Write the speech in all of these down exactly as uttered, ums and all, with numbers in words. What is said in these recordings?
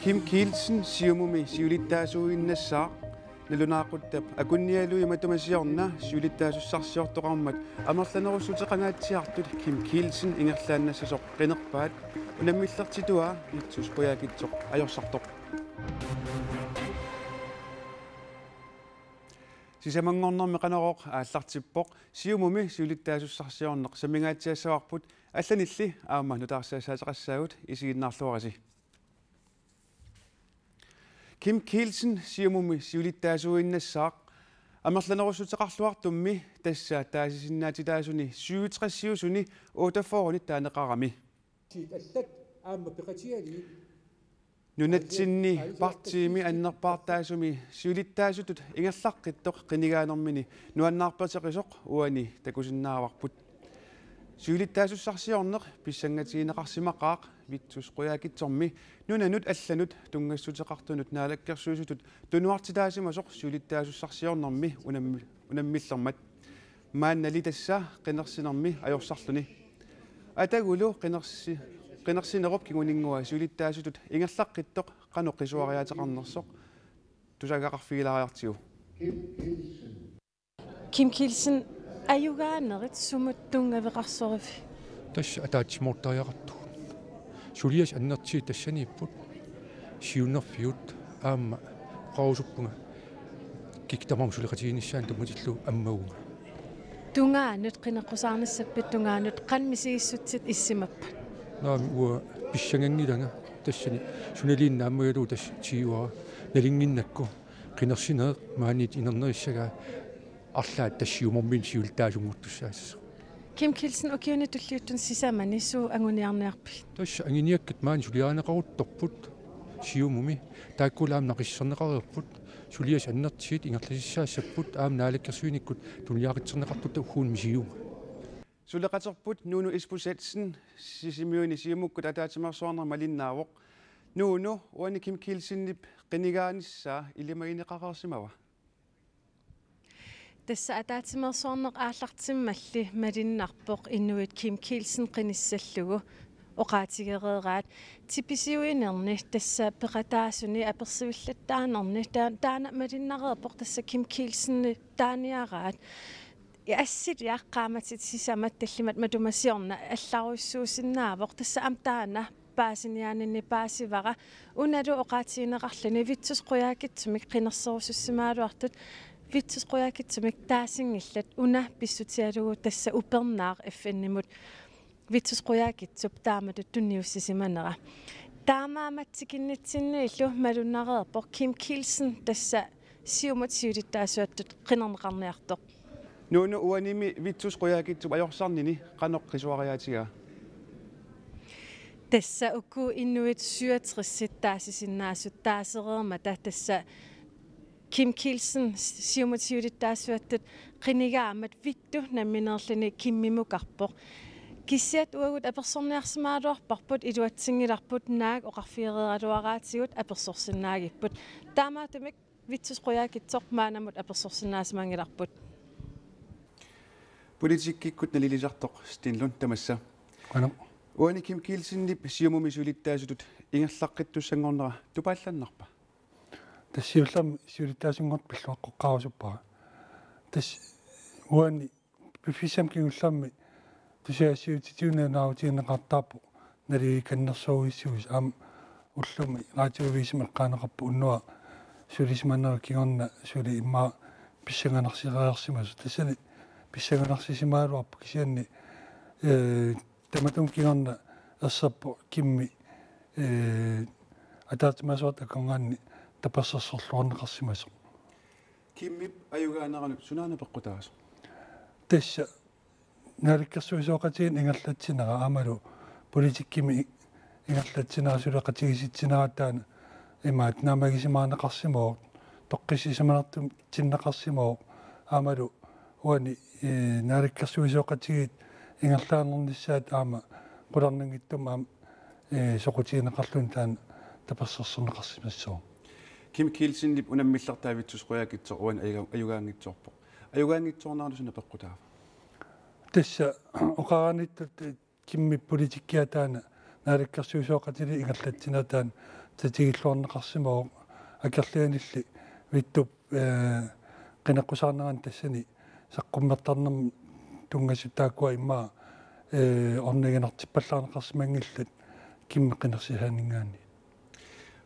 Kim Kielsen Siumumi siulittaasuuinnassaaq nalunaaquttap akunnialui matuma siorna siulittaasussarsiortoqarmat amerlanerussuteqangaatsiartut Kim Kielsen ingerlaannassasoq qinerpaat unammillertituaa Vittus Qujaukitsoq ajorsartoq. Sisamanngornermi Qanorooq aallartippoq. Siumumi siulittaasussarsiorneq sammingaatsiassavarput, allanilli aamma nutaarsiassaateqassaagut, isiginnaarluarisi. Kim Kielsen Siumumi siulittaasuuinnassaaq amerlanerussuteqarluartummi, tassa taasisinnaatitaasuni syvogtresiusuni otteogfyrrenit taaneqarami. Siit allat aamma peqatigalugit. Nunatsinni partiimi annerpaartaasumi siulittaasutut ingerlaqqittoq qinigaanermini nuannaarpassuseqqisoq uani takusinnaavarput. Siulittaasussarsiorneq pissangatigineqarsimaqaaq Vittus Qujaukitsormi nunanut allanut tunngassuteqartunut naalakkersuisutut tunuartitaasimasoq siulittaasussarsiornermi unammi-, unammillermat. Maannali tassa qinersinermi ajorsarluni. Atagulu qinersi-, qinersinerup kinguninngua siulittaasutut ingerlaqqittoq qanoq qisuariaateqarnersoq tusagaqarfigilaariartigu. Kim Kielsen, ajugaanerit sumut tunngaveqarsoriviuk? Tassa ataatsimoortariaqartugut. Suliassat annertuut tassaniipput. Siunnerfiup aamma oqarusuppunga kikkut tamarmik suleqatigiinnissaannut tammatillugu ammavunga. Tungaanut qineqqusaarnissappit, tungaanut qanoq misigissutsit issimappat? Naamik, uanga pissanganngilanga tassani sunaluunniit aamma uagut tassa tiuara nalunnginnakku qinersineq maaniittoq inernerissagaa arlaat tassa siumormiunut siulittaasunngortussaassasoq. Kim Kielsen, ukiuni tulliuttuni sisamani suut anguniarniarpigit? Tassa anguniakkat maani suliarineqaruttorput Siumumi, taakkulu aamma naqissuserneqareerput, suliassat annertuut ingerlasissaassapput aamma naalakkersuinikkut tunuliaqutserneqartutta ugguuna misigivunga. Suleqaterput Nuunu Isbosethsen Sisimiuni Siumukkut ataatsimeersuarneq malinnaavoq. Nuunu, uani Kim Kielsenip qinigaanissaa ilimagineqareersimava? Tassa ataatsimeersuarneq aallartimmalli malunnarpoq inuit Kim Kielsen qinissallugu oqaatigereeraat. Tipisiuinerni tassa peqataasuni apersuillattaanerni taa-, taanna malinnareerpoq, tassa Kim Kielsenip taaniaraat. Ja assiliaq qaammatit sisamat tallimat matuma siorna allarujussuusinnaavoq, tassa aamma taanna paasiniaaninni paasivara. Unalu oqaatigineqarluni Vittus Qujaukitsumik qinerserusussimagaluartut, Vittus Qujaukitsumik taasinngillat, una pissutigalugu tassa upernaaq F N-imut Vittus Qujaukitsup taamatut tunniussisimanera. Taamaammat tikinnitsinniillu malunnareerpoq Kim Kielsen tassa Siumut siulittaasuattut qinerneqarniartoq. Nuunu, uanimi Vittus Qujaukitsup ajorsarnini qanoq qisuariaatigaa? Tassa uku inuit syvogtresit taasisinnaasut taasereermata tassa Kim Kielsen Siumut siulittaasuattut qinigaammat Vittus nammineerluni Kimmimukarpoq. Kisiat uagut apersorniarsimagaluarparput, iluatsinngilarput naak oqarfigereeraluaraatigut apersorsinnaagipput. Taamaattumik Vittus Qujaukitsoq maannamut apersorsinnaasimanngilarput. Politikkikkut nalilisartoq Steen Lund, tamassa. Qanoq? Uani Kim Kielsenip Siumumi siulittaasutut ingerlaqqittussanngornera tupaallannarpa? Tassa siullermik siulittaasunngortoq pilluaqqoqqaarusuppara. Tassa uani piffissami kingullermi tusagassiuutitigut nalunaarutigineqartarpoq naligiikannersorujussuusoq, aamma ullumi radioavisimi eqqaaneqarpoq unnuaq sulisimanerup kingorna suli immaqa pissanganarsireersimasoq. Tassani pissanganarsisimagaluarpoq, kisianni, ee, tamatuma kingorna erserpoq Kimmi, ee, ataatsimeersuartut akornanni tapersersorluarneqarsimasoq. Kimmip ajugaaneranut sunaana peqqutaasoq? Tassa naalakkersuisooqatigiinni ingerlatsinera aammalu politikkimi ingerlatsinera suleqatigiissitsinera taanna imaattoq naammagisimaaneqarsimavoq, toqqissisimanartumik tinneqarsimavoq, aammalu uani, ee, naalakkersuisooqatigiit ingerlaarnissaat aamma qularnanngitsumik aamma, ee, soqutigineqarluni taanna tapersersorneqarsimassooq. Kim Kielsenip unammillertaa Vittus Qujaukitsoq uani ajuga-, ajugaanngitsoorpoq. Ajugaanngitsoornerani suna peqqutaava? Tassa oqaraniittut, eh, Kimmip politikkiata taanna naalakkersuisooqatilik ingerlatsinerata taanna tatigilluarneqarsimavoq. Akerlianilli Vittup, eh, qineqqusaarnerani tassani saqqummertarnermut tunngasut taakkua immaqa, eh, orniginartippallaarneqarsimanngillat Kimmip qinersisaaninngaanniit.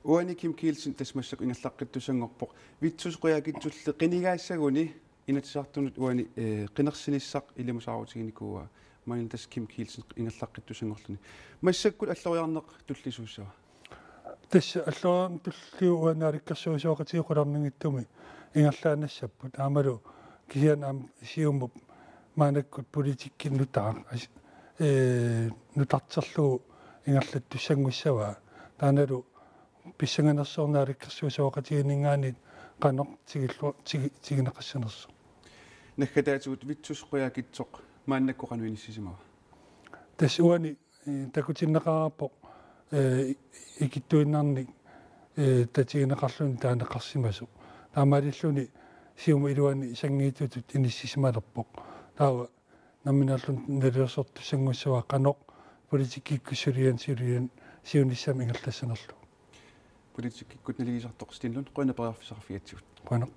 Uani Kim Kielsen tassa massakkut ingerlaqqittussanngorpoq. Vittus Qujaukitsulli qinigaassaguni Inatsisartunut uani, eh, qinersinissaq ilimasaarutiginikuuaa. Maanna tassa Kim Kielsen ingerlaqqittussanngorluni. Massakkut alloriarneq tulliussava? Tassa alloriarneq tulliuttoq uani naalakkersuisooqatigiit qularnanngitsumik ingerlaannassapput. Aammalu kisianni aamma Siumup maannakkut politikki nutaaq as-, eh, nutarterlugu ingerlattussanngussagaa. Taannalu pissanganersoq naalakkersuisooqatigiinninngaanniit qanoq tigillu-, tigi-, tigineqassanersoq. Naggataatigut Vittus Qujaukitsoq maannakkut qanoq inissisimava? Tassa uani, eh, takutinneqareerpoq, eh, ikittuinnarnik, eh, tatigineqarluni taaneqarsimasoq. Taamaalilluni Siumup iluani sanngiitutut inissisimalerpoq. Taava nammineerluni nalilersortussanngussagaa qanoq politikkikkut suliani suliani siunissami ingerlassanerlugu. Politikkikkut naligisartoq Stinlund, qujanaq periarfissaqarfigatsigut. Qujanaq.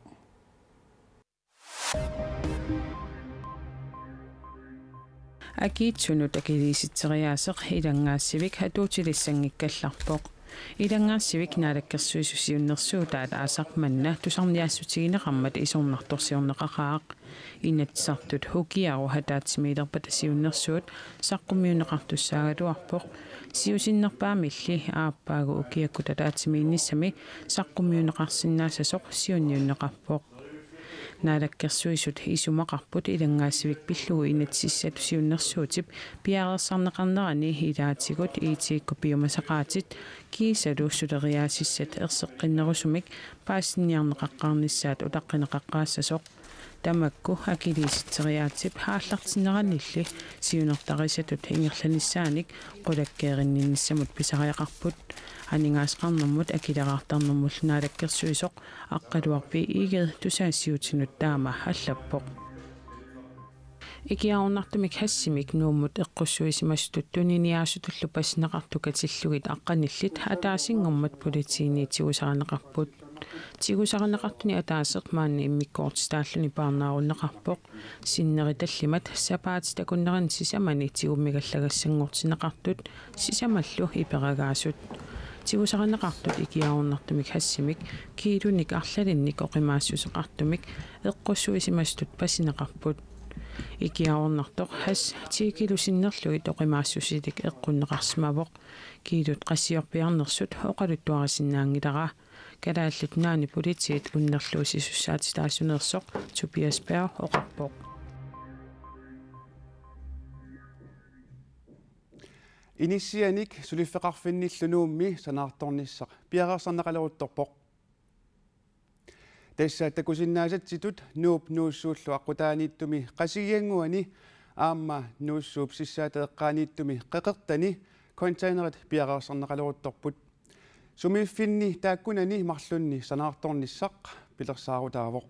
Akiitsunut akiliisitseriaaseq ilanngaassivik atuutilissanngikkallarpoq. Ilanngaassivik Naalakkersuisut siunnersuutaat aasaq manna tusarniaassutigineqarmat isornartorsiorneqaqaaq. Inatsisartut ukiarlu ataatsimiilerpata siunnersuut saqqummiunneqartussaagaluarpoq. Siusinnerpaamilli aappaagu ukiakkut ataatsimiinnissami saqqummiunneqarsinnaassasoq siunniunneqarpoq. Naalakkersuisut isumaqarput ilanngaassivik pillugu inatsisissatut siunnersuutip piareersarneqarnerani ilaatigut I T-kkut piumasaqaatit kiisalu suleriaasissat erseqqinnerusumik paasinniarneqaqqaarnissaat utaqqineqaqqaassasoq. Tamakku akiliisitseriaatsip aallartinneranilli siunertarisatut ingerlanissaanik qulakkeerinninnissamut pisariaqarput. Aningaasaqarnermut akileraartarnermullu naalakkersuisoq Aqqaluaq B. Egede tusagassiuutinut taama allappoq. Ikiaroornartumik hashimik Nuummut eqqussuisimasutut tuniniaasutullu pasineqartut katillugit aqqanillit ataasinngormat politiinit tigusarineqarput. Tigusarineqartuni ataaseq maani immikkoortitaalluni parnaarunneqarpoq. Sinneri tallimat sapaatip akunnerani sisamani tigummigallagassanngortinneqartut sisamallu iperagaasut. Tigusarineqartut ikiaroornartumik hashimik kiilunik arlalinnik oqimaassuseqartumik eqqussuisimasutut pasineqarput. Ikiaroornartoq hash ti kiilu sinnerlugit oqimaassusilik eqqunneqarsimavoq. Kiilut qassiorpiarnersut oqaluttuarisinnaanngilara. Kalaallit Nunaanni Politiit unnerluusisussaatitaasuneersoq Tobias Berg oqarpoq. Inissianik suliffeqarfinnillu Nuummi sanaartornissaq piareersarneqaleruttorpoq. Tassa takusinnaasatsitut Nuup Nuussuullu aqqutaaniittumi Qasigiannguani aamma Nuussuup sissaata eqqaaniittumi Qeqertani containerit piareersarneqaleruttorput. Sumiiffinni taakkunani marlunni sanaartornissaq pilersaarutaavoq.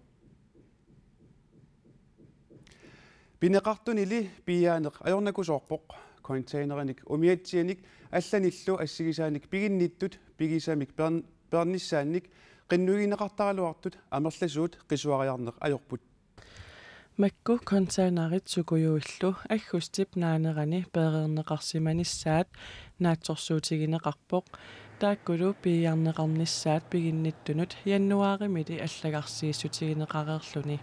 Pineqartunili piiaaneq ajornakusoorpoq. Containerimik umiatsianik allanillu assigisaanik piginnittut pigisamik peern-, peernissaannik qinnuigineqartaraluartut amerlasuut qisuariarneq ajorput. Makku containerit sukujuillu aggustip naanerani peereerneqarsimanissaat naatsorsuutigineqarpoq. Taakkulu piiarneqarnissaat piginnittunut januaarimili allagarsiissutigineqareerluni.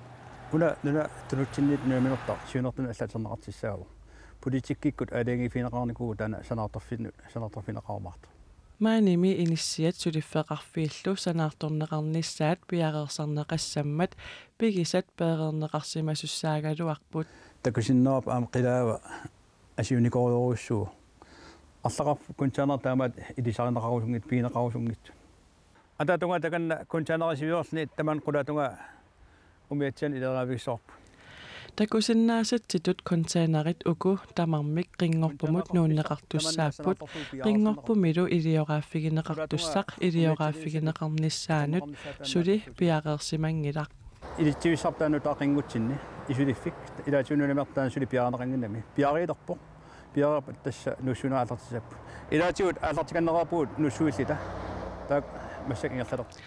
Una nuna tunutsinniit nunaminertaq siunertuni allatserneqartissaavoq. Politikkikkut aalajangiiffigineqarnikuuvoq taanna sanaartorfin-, sanaartorfigineqarumaartoq. Maanimi inissiat suliffeqarfiillu sanaartorneqarnissaat piareersarneqassammat pigisat peereerneqarsimasussaagaluarput. Takusinnaavarput aamma qilaava asiunikoorujussuuvoq. Arlaqarfik containerit taamaattut ilisarineqarusunngitsut, pigineqarusunngitsut. Ataatungaa takanna containerisiviorluni tamanna qulaatungaa umiatsianik ilioraaffigissavarput. Takusinnaasatsitut containerit uku tamarmik Qinngorpumut nuunneqartussaapput. Qinngorpumilu ilioraaffigineqartussaq ilioraaffigineqarnissaanut suli piareersimanngilaq. Ilissivissaartaanut taaqinngutsinni isuliffik ilaatigut nunameertaani suli piaarineqannginnami. Piaariilerpoq. Piareerpat tassa nuussuineq aallartissapput. Ilaatigut aallartikannereerpugut nuussuillita. Taakku massakkut ingerlalerput.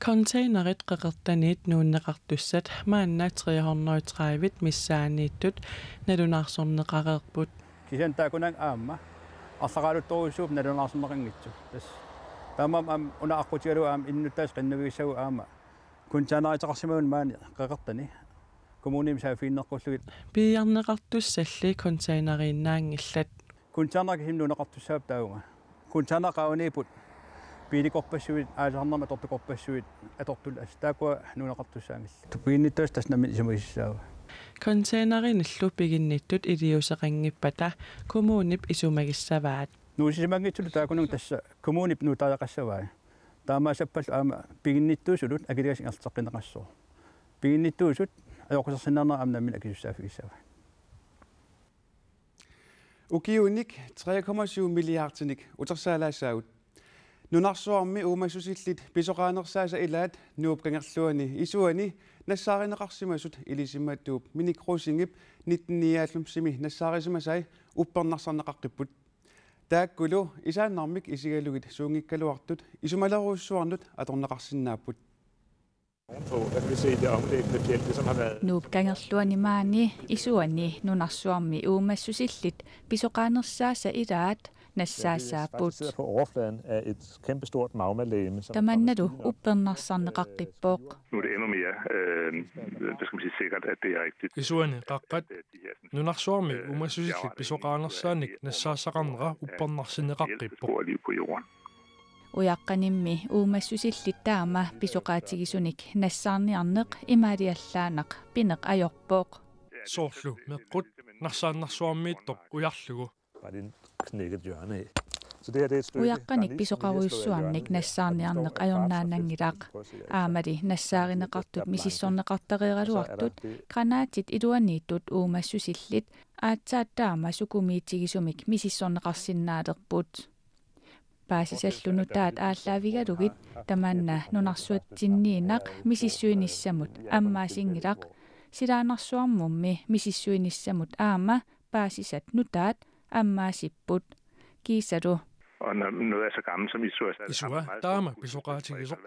Containerit qeqertaniit nuunneqartussat maanna tre hundrede og tredive missaanniittut nalunaarsorneqareerput. Kisianni taakkunannga aamma arlaqaaluttorujussuupput nalunaarsorneqanngitsut. Tassa taamaammat aamma una aqqutigalugu aamma innuttaasut qinnuigissagut aamma containeriteqarsimagunik maani qeqertani kommunimi saaffiginneqqullugit. Piiarneqartussalli containeriinnaanngillat. Containerit kisimik nuunneqartussaapput taavunga. Containerit qaavaniipput biilikorpassuit, aalisarnermut atortukorpassuit, atortullu assut taakkua nuunneqartussaanngillat. Piginnittut tassa nammineq isumagissapput. Containerillu piginnittut iliuuseqanngippata kommunip isumagissavaat. Nuussisimanngitsullu taakkununnga tassa kommunip nuuttariaqassavai. Taamaassappallu aamma piginnittuusulut akiligassat ingerlateqqinneqassaaq. Piginnittuusut ajoqusersinnaanerat aamma nammineq akisussaaffigissavai. Ukiunik tre komma syv milliardinik utersaalaassaagut. Nunarsuarmi uumassusillit pisoqaanersaasa ilaat Nuup Kangerluani Isuani nassaarineqarsimasut ilisimatuup Minik Rosingip nitten nioghalvfemsimi nassaarisimasai uppernarsarneqaqqipput. Taakkulu isaannarmik isigalugit suunngikkaluartut isumalerujussuarnut atorneqarsinnaapput. Ovenpå, der kan vi se det omliggende fjeld, det som har været Nuup Kangerluani maani Isuani nunarsuarmi uumassusillit pisoqaanersaasa ilaat nassaassaapput. Faktisk sidder på overfladen af et kæmpestort magmalegeme, som er kommet Tamannalu stigende op. Uppernarsarneqaqqippoq. Nu er det endnu mere, øh, hvad skal man sige, sikkert, at det er rigtigt. Isuani qaqqat nunarsuarmi uumassusillit pisoqaanersaanik nassaassaqarnera uppernarsinneqaqqippoq. Spor af liv på jorden. Ujaqqanimmi uumassusillit taama pisoqaatigisunik nassaarniarneq imaaliallaannaq pineq ajorpoq. Soorlu meqqut nassaannarsuarmiittoq ujarlugu. Bare lige knække et hjørne af. Så det her, det er et stykke, der er næsten lige slået et hjørne. Ujaqqanik pisoqarujussuarnik nassaarniarneq ajornaannanngilaq. Aamali nassaarineqartut misissorneqartareeraluartut, granaatit iluaniittut uumassusillit, aatsaat taama sukumiitigisumik misissorneqarsinnaalerput. Paasisallu nutaat aallaavigalugit tamanna nunarsuatsinniinnaq misissuinissamut ammaasinngilaq. Silaannarsuarmummi misissuinissamut aamma paasisat nutaat ammaasipput. Kiisalu. Og når noget er så gammelt som Isuas, Isua taama pisoqaatigisoq.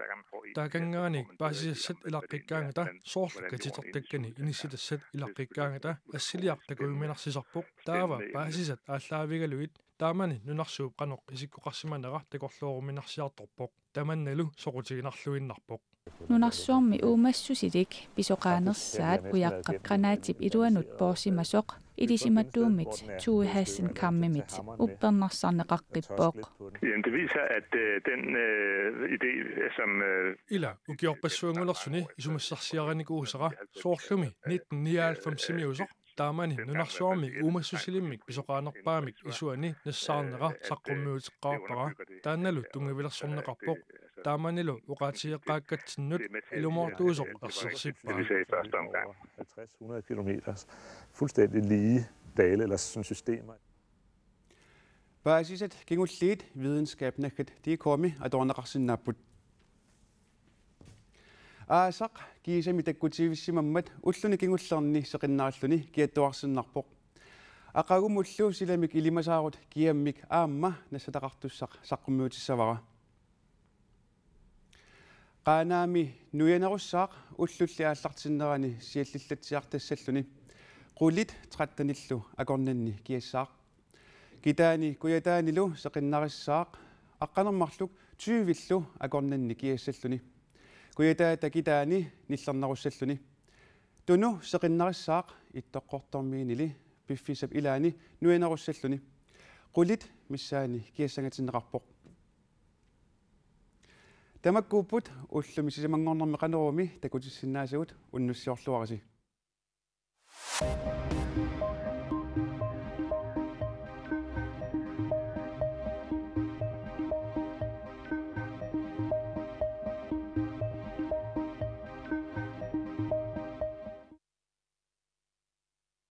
Taakanngaanniit paasisassat ilaqqikkaangata soorlu katitertakkani inissitassat ilaqqikkaangata assiliaq takujuminarsisarpoq. Taava paasisat aallaavigalugit taamani nunarsuup qanoq isikkoqarsimanera takorlooruminarsiartorpoq. Tamannalu soqutiginarluinnarpoq. Nunarsuarmi uumassusilik pisoqaanersaat ujaqqap granaatip iluanut poorsimasoq ilisimatuumit Thue Hassenkammimit uppernarsarneqaqqippoq. Jamen, det viser, at, øh, den, øh, idé, som, øh, Ila ukiorpassuanngulersuni isumassarsiarinikuusara soorlumi nitten nioghalvfemsimiusoq taamani nunarsuarmi uumassusilimmik pisoqaanerpaamik Isuani nassaarnera saqqummiuteqqaarpara, taannalu tunngavilersorneqarpoq. Taamanilu oqaatigeqqaakkatsinnut ilumoortuusoq ersersippaa. Det, vi sagde i første omgang. Halvtreds, hundrede kilometer fuldstændig lige dale eller sådan systemer. Paasisat kingulliit videnskab punktum D K-mi atorneqarsinnaapput. Aasaq kiisami takkutivissimammat ulluni kingullerni seqinnarilluni kiattuarsinnarpoq. Aqagumullu silamik ilimasaarut kiammik aamma nassataqartussaq saqqummiutissavara. Qaanaami nuianerussaaq ullulli aallartinnerani siallillatsiartassalluni. Qulit trettenillu akornanni kiassaaq. Kitaani Kujataanilu seqinnarissaaq aqqanermarluk tyvillu akornanni kiassalluni. Kujataata Kitaani nillernerussalluni. Tunu seqinnarissaaq Ittoqqortoormiinili piffissap ilaani nuianerussalluni. Qulit missaani kiassangatinneqarpoq. Tamakkuupput ullumi sisamanngornermi Qanorumi takutissinnaasagut, unnussiorluarisi.